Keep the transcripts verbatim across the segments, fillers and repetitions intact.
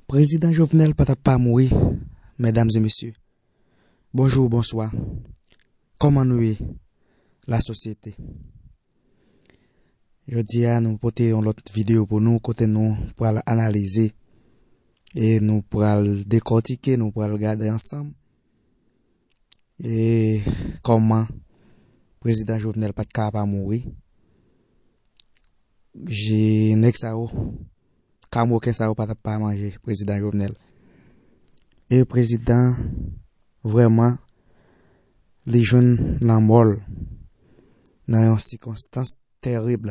Prezidan Jovenel pa t ap pa mouri, medam e mesye. Bonjou, bonswa. Kòman nou ye, lasosyete? Jodi a, nou pote yon lòt videyo pou nou, kote nou pral analize e nou pral dekòtike, nou pral gade ansanm e kòman Prezidan Jovenel pa t ka pa mouri. Je, nèg sa yo, kamoken sa yo pa t ap pa manje Prezidan Jovenel. E prezidan, vrèman, li jwenn lanmò l nan yon sikonstans tèrib.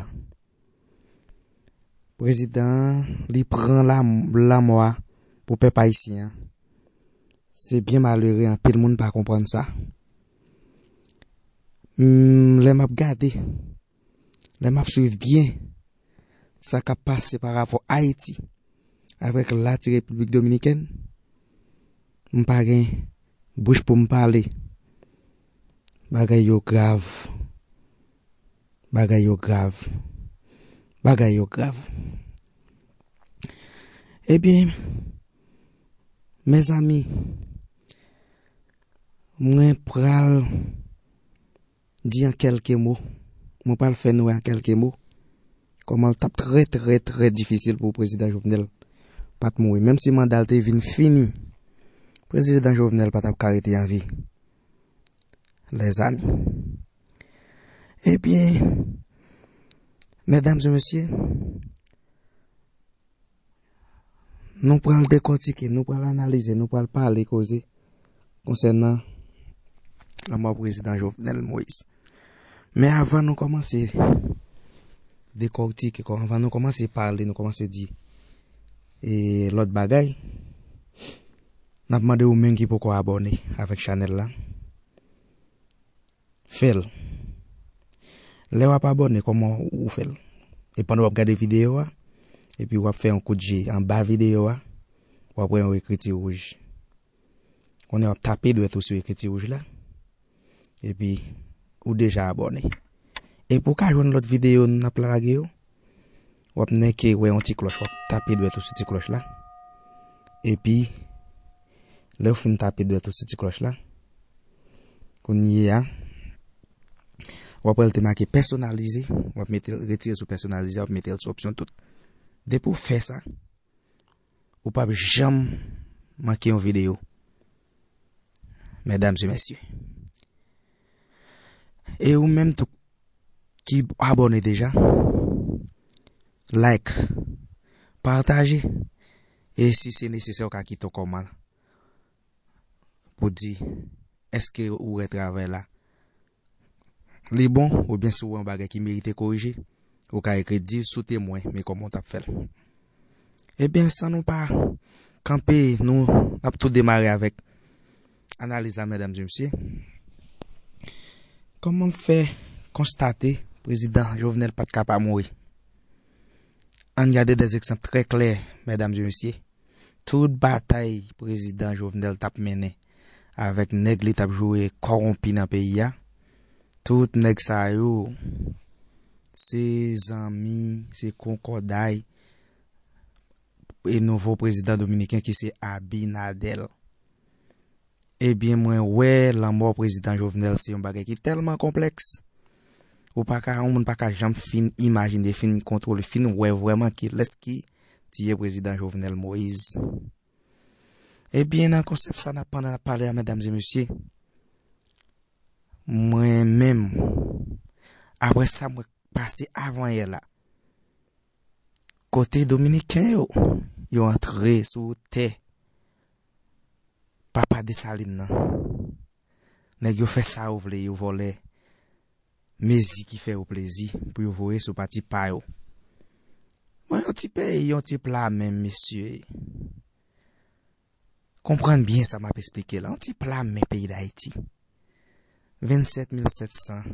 Prezidan an, li pran la, lanmò a pou pèp ayisyen an. Se byen malere, anpil moun pa konprann sa. Hmm, lè m ap gade, lè m ap swiv byen sa k ap pase pa rapò Ayiti avèk la ti Repiblik Dominikèn, m pa gen bouch pou m pale. Bagay yo grav. Bagay yo grav. Bagay yo grav. Ebyen, mezanmi, mwen pral di an kèlke mo, mwen pral fè nou wè an kèlke mo kòman l t ap trè, trè, trè difisil pou prezidan Jovenel pa t mouri. Menm si manda l te vin fini, prezidan Jovenel pa t ap ka rete an vi. Lèzanmi. Ebyen, medam e mesye, nou pral dekòtike, nou pral analize, nou pral pale koze konsènan lanmò prezidan Jovenel Moïse. Men avan nou kòmanse dekòtike, avan nou kòmanse pale, nou kòmanse di e lòt bagay, n ap mande ou menm ki poko abòne avèk chanèl la, fè l. Lè w ap abòne, kòman ou fè l? E pandan w ap gade videyo a, epi w ap fè yon kout je anba videyo a, w ap wè yon ekriti wouj. Kounye a w ap tape dwèt ou sou ekriti wouj la, epi ou deja abòne. E pou w ka jwenn lòt videyo n ap lage yo, w ap nèke wè yon ti klòch, w ap tape dwèt ou sou ti klòch la. Epi, lè w fin tape dwèt ou sou ti klòch la, kounye a, w ap wè l te make pèsonalize, w ap mete l, retire sou pèsonalize, w ap mete l sou opsyon tout. Depi w fè sa, ou p ap janm manke yon videyo, medam e mesye. E ou menm tou ki abòne deja, like, pataje, e si se nesesè, ou ka kite yon kòmantè pou di èske ou wè travay la li bon, oubyen si w wè yon bagay ki merite korije, ou ka ekri di sou temwen, men kòman w t ap fè l. Ebyen, san nou pa kanpe, nou n ap tou demare avèk analiz la, medam e mesye. Kòman m fè konstate prezidan Jovenel pa t ka pa mouri? Ann gade de egzanp trè klè, medam e mesye. Tout batay prezidan Jovenel t ap mennen avèk nèg li t ap joure kòwonpi nan peyi a, tout nèg sa yo, se zanmi, se konkòday e nouvo prezidan dominiken ki se Abinader. Ebyen, mwen wè lanmò prezidan Jovenel se yon bagay ki tèlman konplèks. Ou pa ka, yon moun pa ka janm fin imajine, fin kontwole, fin wè vrèman kilès ki tiye prezidan Jovenel Moïse. Ebyen, nan konsèp sa n ap pandan n ap pale a, medam e mesye, mwen menm, apre sa mwen pase avanyè la, kote dominiken yo, yo antre sou tè papa Desalin nan. Nèg yo fè sa yo vle, yo vòlè mezi ki fè yo plezi pou yo voye sou pati pa yo. Mwen, yon ti peyi, yon ti pla men, mesye. Konprann byen sa m ap esplike la. Yon ti pla men peyi Dayiti. Vennsèt mil sèt san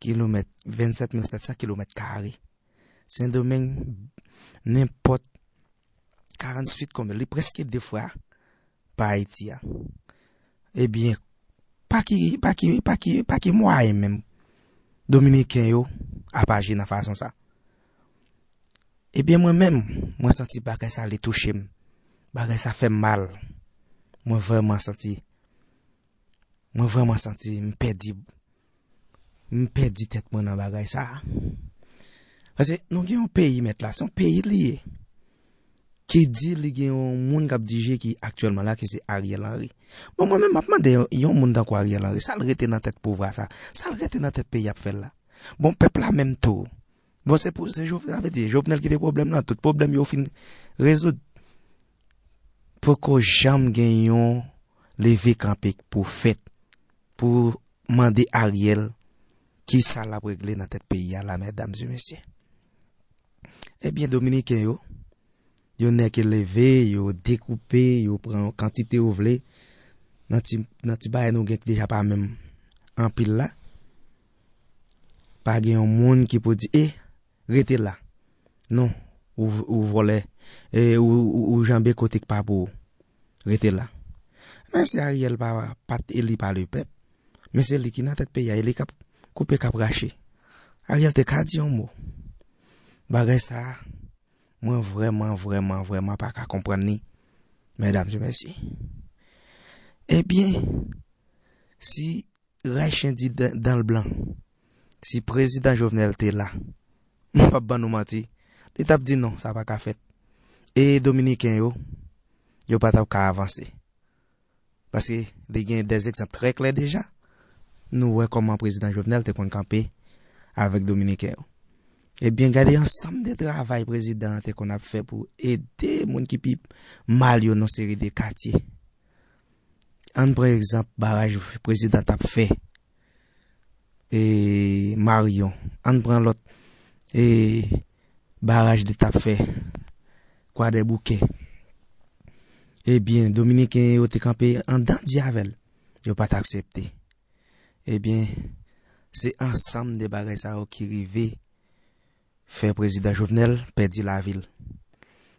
kilomèt, vennsèt mil sèt san kilomèt kare. Sendomeng, nenpòt karanntuit konbyen, li prèske de fwa pa Ayiti a. Ebyen, pa ki, pa ki, pa ki, pa ki mwayen menm dominiken yo ap aji nan fason sa? Ebyen, mwen menm, mwen santi bagay sa li touche m. Bagay sa fè m mal. Mwen vrèman santi, mwen vrèman santi m pèdi, m pèdi tèt mwen nan bagay sa. Paske nou gen yon peyi mèt la, se yon peyi li ye. Ki di li gen yon moun k ap dirije ki aktyèlman la, ki se Ariel Henry. Bon, mwen menm, m ap mande yon, yon moun tankou Ariel Henry, sa l rete nan tèt pouvwa sa, sa l rete nan tèt peyi ap fè l la. Bon, pèp la menm tou. Bon, se pou, se Jovenel, sa vle di, Jovenel ki te pwoblèm lan, tout pwoblèm yo fin rezoud. Poko janm gen yon leve kanpe pou fèt, pou mande Ariel ki sa l ap regle nan tèt peyi a la, medam e mesye. Ebyen, Dominiken yo, yo nèk leve, yo dekoupe, yo pran kantite yo vle. Nan ti, nan ti bagay nou gen ki deja pa menm anpil la. Pa gen yon moun ki pou di, e, rete la. Non, ou, ou vòlè, e, ou, ou, ou janbe kote k pa pou ou. Rete la. Menm si Ariel pa, pa t eli pa lepèp, men se li ki nan tèt peyi a, e li k ap koupe, k ap rache. Ariel te ka di yon mo. Bagay sa a, mwen vrèman, vrèman, vrèman pa ka konprann li, medam e mesye. Ebyen, si Rachin di dan, dan l blan, si prezidan Jovenel te la, m p ap ban nou manti, li t ap di non, sa pa ka fèt. E Dominiken yo, yo pa t ap ka avanse. Paske li gen de egzanp trè klè deja. Nou wè kòman prezidan Jovenel te konn kanpe avèk Dominiken yo. Ebyen, gade ansanm de travay prezidan an te konn ap fè pou ede moun ki pi mal yo nan seri de katye. Ann pran egzanp baraj prezidan t ap fè, e, Marion. Ann pran lòt, e, baraj li t ap fè, Kwadèboukè. Ebyen, Dominiken yo te kanpe andandi avè l. Yo pa t aksepte. Ebyen, se ansanm de bagay sa yo ki rive fè prezidan Jovenel pèdi lavi l.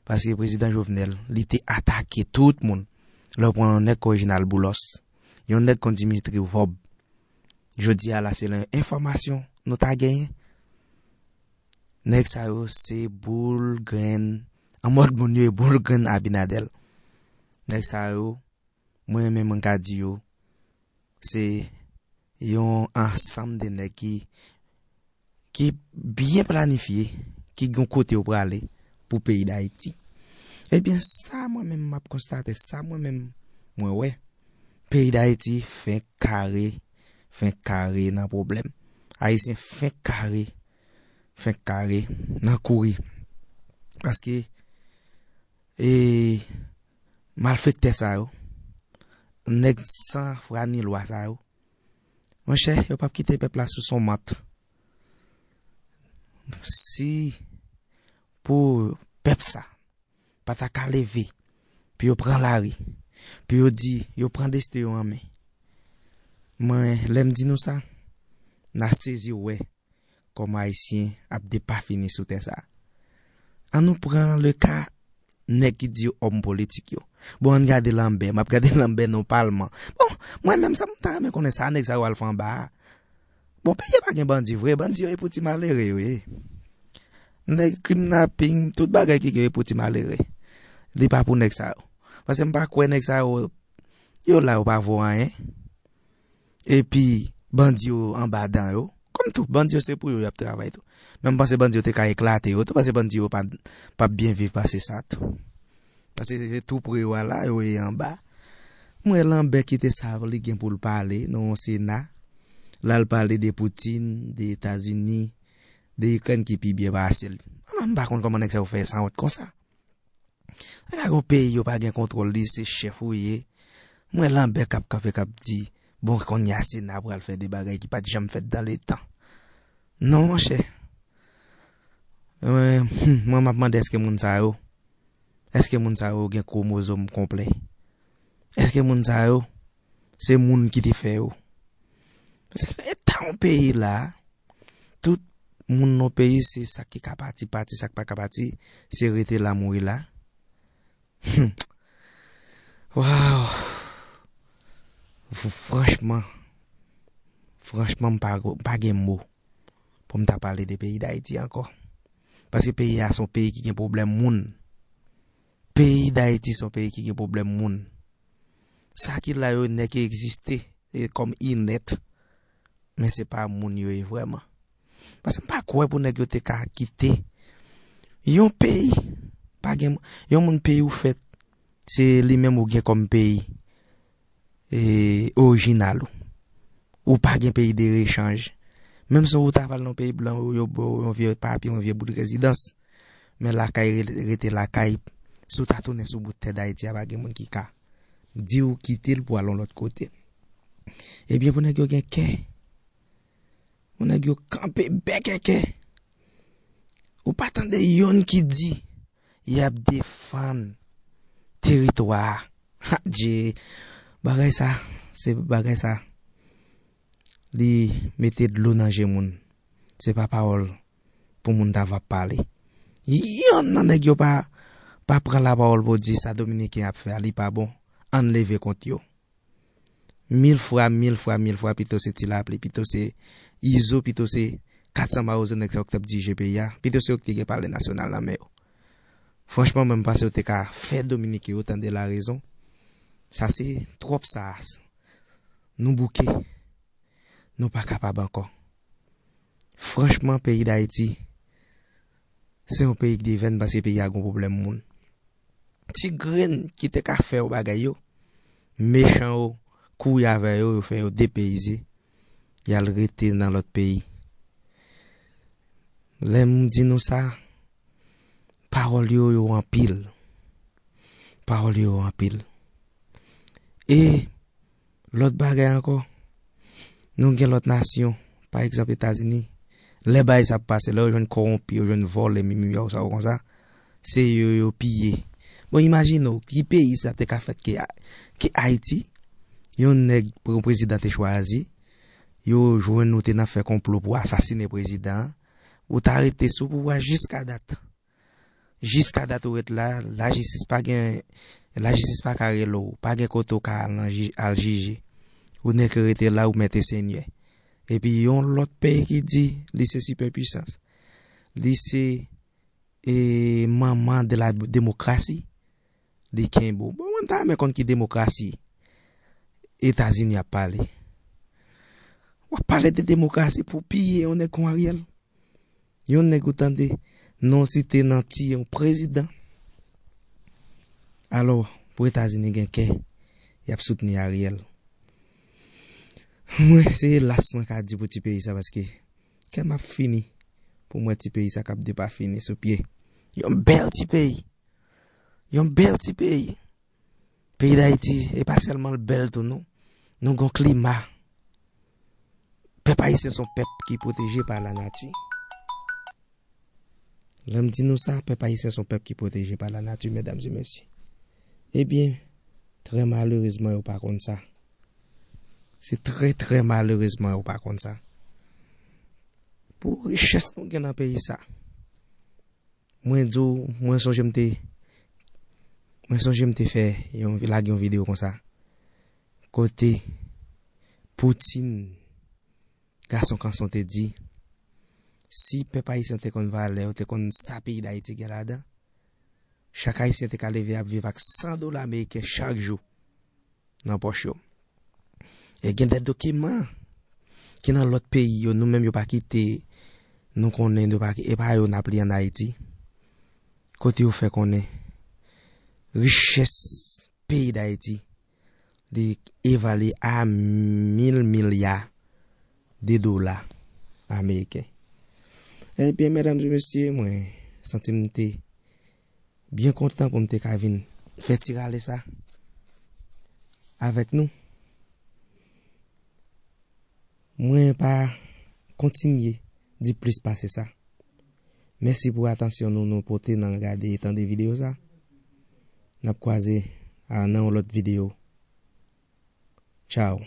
Paske prezidan Jovenel, li te atake tout moun. Lè w pran yon nèg kon Reginald Boulos, yon nèg kon Dimitri Vorbe. Jodi a la, se nan enfòmasyon nou ta genyen. Nèg sa yo se boul grenn, an mòd moun yo e boul grenn Abinader. Nèg sa yo, mwen menm mwen ka di yo, se yon ansanm de nèg ki, ki byen planifye, ki gen kote yo prale pou peyi Dayiti. Ebyen, sa mwen menm m ap konstate, sa mwen menm mwen wè, peyi Dayiti fenk kare, fenk kare nan pwoblèm. Ayisyen fenk kare, fenk kare nan kouri. Paske, e, malfektè sa yo, nèg san fwa ni lwa sa yo, monchè, yo p ap kite pèp la sou son mant. Si pou pèp sa pa ta ka leve, pou yo pran lari, pou yo di, yo pran desten yo an men. Mwen, lè m di nou sa, n a sezi wè kòman Ayisyen ap depafini sou tè sa. An nou pran le ka nèg ki di yo òm politik yo. Bon, ann gade Lanbè, m ap gade Lanbè nan palman. Bon, mwen menm sa m ta renmen konnen sa nèg sa yo al fè anba a. Bon, peyi a pa gen bandi vre, bandi yo e pou ti malere yo ye. Nèg kidnaping, tout bagay ki gen yo e pou ti malere. Li pa pou nèg sa yo. Paske m pa kwè nèg sa yo, yo la yo pa vo anyen. Epi, bandi yo anba dan yo. Kòm tou, bandi yo se pou yo y ap travay tou. Men m panse bandi yo te ka eklate yo tou, paske bandi yo pa, p ap byen viv pase sa tou. Paske se tou pre yo a la, yo ye anba. M wè Lanbè ki te sav li gen pou l pale nan yon Sena. L al pale de Poutine, de Etazini, de Ikrèn ki pi byen pase l. Mwen menm m pa konn kòman nèg sa yo fè sanwont konsa. Lè yon peyi yo pa gen kontwòl li, se chèf ou ye. M wè Lanbè k ap kanpe, k ap di, bon, kounye a Sena pral fè de bagay ki pa t janm fèt dan le tan. Non, monchè. Mwen, hmm, mwen m ap mande èske moun sa yo, èske moun sa yo gen kwomozòm konplè? Èske moun sa yo, se moun ki te fè yo? Paske eta yon peyi la, tout moun nan peyi, se sa ki ka pati, pati, sa k pa ka pati, se rete la, mouri la. Hmm. Waw. F-, franchman, franchman, m pa, m pa gen mo pou m ta pale de peyi Dayiti ankò. Paske peyi a se yon peyi ki gen pwoblèm moun. Peyi Dayiti se yon peyi ki gen pwoblèm moun. Sa ki la yo nèk yo egziste e, kòm inèt, men se pa moun yo ye vrèman. Paske m pa kwè pou nèg yo te ka kite yon peyi, pa gen yon moun peyi ou fèt, se li menm ou gen kòm peyi e, orijinal ou. Ou pa gen peyi de rechanj. Menm si ou ta pral nan peyi blan, yo ba w yon vye papye, yon vye bout rezidans. Men lakay re- rete lakay. Si w ta tounen sou bout tè Dayiti a, pa gen moun ki ka di w kite l pou al yon lòt kote. Ebyen, pou nèg yo gen kè, pou nèg yo kanpe bèkèkè, ou pa tande yonn ki di y ap defann teritwa a. Adje, bagay sa, se bagay sa, li mete dlo nan je moun. Se pa pawòl pou moun ta va pale. Yonn nan nèg yo pa, pa pran lapawòl pou di sa Dominiken ap fè a, li pa bon. Ann leve kont yo. Mil fwa, mil fwa, mil fwa, pito se Ti Lapli, pito se Izo, pito se kat san Mawozo, nèg sa yo ki t ap dirije peyi a, pito se yo ki te gen palè nasyonal nan men yo. Franchman, mwen, m panse yo te ka fè Dominiken yo tande larezon. Sa se twòp sa. Nou bouke. Nou pa kapab ankò. Franchman, peyi Dayiti, se yon peyi ki devèn paske peyi a gon pwoblèm moun. Ti grenn ki te ka fè yo bagay yo, mechan yo kouri avè yo, yo fè yo depeyize, y al rete nan lòt peyi. Lè m di nou sa, pawòl yo, yo anpil. Pawòl yo, yo anpil. E lòt bagay ankò, nou gen lòt nasyon, pa egzanp Etazini, lè bagay sa ap pase, lè yo jwenn kòwonpi, yo jwenn vòlè, mimimi, sa yo konsa, se yo, yo piye. Bon, imajine w, ki peyi sa te ka fèt ke, ke Ayiti, yon nèg, yon prezidan te chwazi, yo jwenn ou te nan fè konplo pou asasine prezidan an, ou ta rete sou pouvwa jiska dat. Jiska dat ou ret la, lajistis pa gen, lajistis pa ka rele w, pa gen kote w ka al nan jij, al jije. Ou nèk rete la, ou mèt e senyè. Epi yon lòt peyi ki di li se sipèpwisans, li se e, manman de la demokrasi, li kenbe w. Bon, mwen m ta renmen konn ki demokrasi Etazini ap pale. W ap pale de demokrasi pou piye yon nèg kon Ariel. Yon nèg ou tande non site nan tiye yon prezidan. Alò, pou Etazini gen kè, y ap soutni Ariel. Mwen, se elas mwen ka di pou ti peyi sa, paske kè m ap fini pou m wè ti peyi sa k ap depafini sou pye. Yon bèl ti peyi. Yon bèl ti peyi. Peyi Dayiti, e pa sèlman l bèl tou non. Nou gon klima. Pèp ayisyen se yon pèp ki pwoteje pa lanati. Lè m di nou sa, pèp ayisyen se yon pèp ki pwoteje pa lanati, medam e mesye. Ebyen, trè malerezman, yo pa konn sa. Se trè, trè malerezman, yo pa konn sa. Pou richès nou gen nan peyi sa. Mwen di w, mwen sonje m te, mwen sonje m te fè yon, lage yon videyo konsa. Kote Poutine, gason kanson te di, si pèp ayisyen te konn valè yo, te konn sa peyi Dayiti gen ladan, chak ayisyen te ka leve ap viv ak san dola ameriken chak jou nan pòch yo. E gen de dokiman ki nan lòt peyi yo, nou menm yo pa kite nou konnen, yo pa, e pa yo n ap li ann Ayiti. Kote yo fè konnen richès peyi Dayiti, li evalye a mil milya de dola ameriken. Ebyen, medam e mesye, mwen santi m te byen kontan pou m te ka vin fè ti rale sa avèk nou. Mwen pa kontinye di plis pase sa. Mèsi pou atansyon nou, nou pote nan gade e tande videyo sa. N ap kwaze a nan yon lòt videyo. Tchaw.